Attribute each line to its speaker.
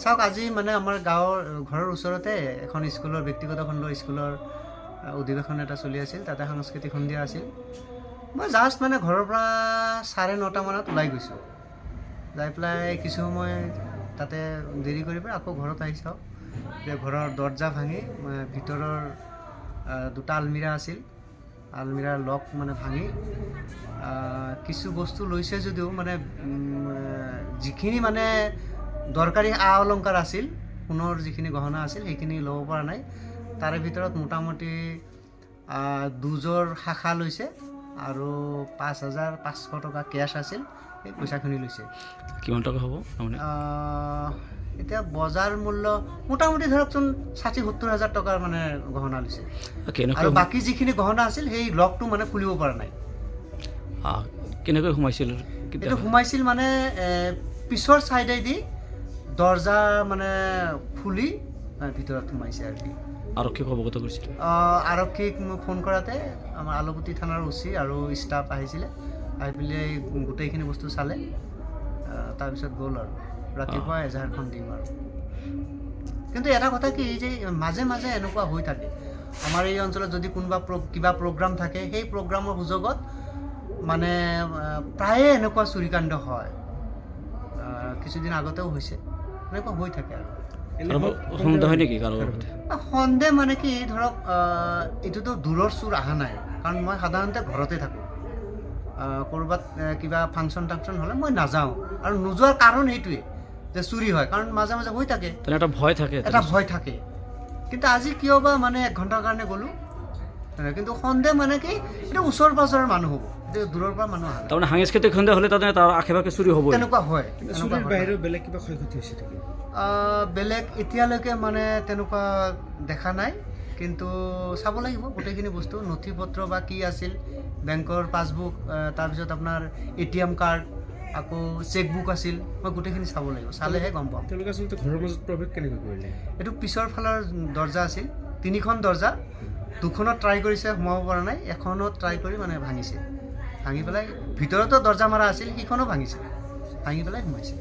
Speaker 1: চাওক, আজি মানে আমাৰ গাঁৱৰ ঘৰৰ ওচৰতে এখন স্কুলৰ, ব্যক্তিগত খণ্ডৰ স্কুলৰ অধিৱেশন এটা চলি আছিল। তাতে সাংস্কৃতিক সন্ধিয়া আছিল। মই জাষ্ট মানে ঘৰৰ পৰা 9:30 মানত ওলাই গৈছোঁ। যাই পেলাই কিছু সময় তাতে দেৰি কৰি পেলাই আকৌ ঘৰত আহি চাওঁ যে ঘৰৰ দৰ্জা ভাঙি ভিতৰৰ দুটা আলমিৰা আছিল, আলমিৰাৰ লক মানে ভাঙি কিছু বস্তু লৈছে যদিও মানে যিখিনি মানে দৰকাৰী আ অলংকাৰ আছিল, সোণৰ যিখিনি গহনা আছিল, সেইখিনি ল'ব পৰা নাই। তাৰে ভিতৰত মোটামুটি দুযোৰ শাখা লৈছে আৰু 5500 টকা কেছ আছিল, সেই পইচাখিনি লৈছে।
Speaker 2: কিমান টকা হ'ব তাৰমানে?
Speaker 1: এতিয়া বজাৰ মূল্য মোটামুটি ধৰকচোন 60-70 হাজাৰ টকাৰ মানে গহনা লৈছে।
Speaker 2: কেনেকৈ
Speaker 1: আৰু বাকী যিখিনি গহনা আছিল, সেই লকটো মানে খুলিব পৰা নাই।
Speaker 2: কেনেকৈ সোমাইছিল?
Speaker 1: এইটো সোমাইছিল মানে পিছৰ ছাইডেদি দৰ্জা মানে খুলি ভিতৰত সোমাইছে আৰু কি।
Speaker 2: আৰক্ষীক অৱগত কৰিছিল?
Speaker 1: আৰক্ষীক মই ফোন কৰাতে আমাৰ আলোপতি থানাৰ অ' চি আৰু ষ্টাফ আহিছিলে। আহি পেলাই গোটেইখিনি বস্তু চালে, তাৰপিছত গ'ল আৰু ৰাতিপুৱা এজাহাৰখন দিম। আৰু কিন্তু এটা কথা কি যে মাজে মাজে এনেকুৱা হৈ থাকে আমাৰ এই অঞ্চলত। যদি কোনোবা কিবা প্ৰগ্ৰাম থাকে, সেই প্ৰগ্ৰামৰ সুযোগত মানে প্ৰায়ে এনেকুৱা চুৰিকাণ্ড হয়। কিছুদিন আগতেও হৈছে, এনেকুৱা হৈ থাকে আৰু।
Speaker 2: কাৰোবাৰ সন্দেহ হয় নেকি কাৰোবাৰ প্ৰতি?
Speaker 1: সন্দেহ মানে কি, ধৰক এইটোতো দূৰৰ চোৰ অহা নাই, কাৰণ মই সাধাৰণতে ঘৰতে থাকোঁ। ক'ৰবাত কিবা ফাংচন টাংচন হ'লে মই নাযাওঁ আৰু নোযোৱাৰ কাৰণ সেইটোৱে যে চুৰি হয়, কাৰণ মাজে মাজে হৈ থাকে।
Speaker 2: তেনে এটা ভয় থাকে।
Speaker 1: এটা ভয় থাকে। কিন্তু আজি কিয় বা মানে এক ঘণ্টাৰ কাৰণে গ'লোঁ। কিন্তু সন্দেহ মানে কি, এইটো ওচৰ পাজৰৰ মানুহ হ'ব, এইটো দূৰৰ পৰা মানুহ অহা নাই।
Speaker 2: তাৰমানে সাংস্কৃতিক সন্ধিয়া হ'লে তাতে তাৰ আশে পাশে চুৰি হ'বই।
Speaker 1: তেনেকুৱা হয়, তেনেকুৱা
Speaker 3: চুৰিৰ
Speaker 1: ঘটনা।
Speaker 3: বাহিৰেও বেলেগ কিবা ক্ষয় ক্ষতি হৈছে নেকি?
Speaker 1: বেলেগ এতিয়ালৈকে মানে তেনেকুৱা দেখা নাই, কিন্তু চাব লাগিব গোটেইখিনি বস্তু, নথি পত্ৰ বা কি আছিল, বেংকৰ পাছবুক, তাৰপিছত আপোনাৰ এটিএম কাৰ্ড, আকৌ চেকবুক আছিল। মই গোটেইখিনি চাব লাগিব, চালেহে গম পাম।
Speaker 3: তেওঁলোকে আচলতে ঘৰৰ মাজত প্ৰৱেশ কেনেকৈ কৰিলে?
Speaker 1: এইটো পিছৰ ফালৰ দৰ্জা আছিল, তিনিখন দৰ্জা, দুখনত ট্ৰাই কৰিছে, সোমাব পৰা নাই। এখনত ট্ৰাই কৰি মানে ভাঙিছে। ভাঙি পেলাই ভিতৰতো দৰ্জা মাৰা আছিল, সেইখনো ভাঙিছে, ভাঙি পেলাই সোমাইছে।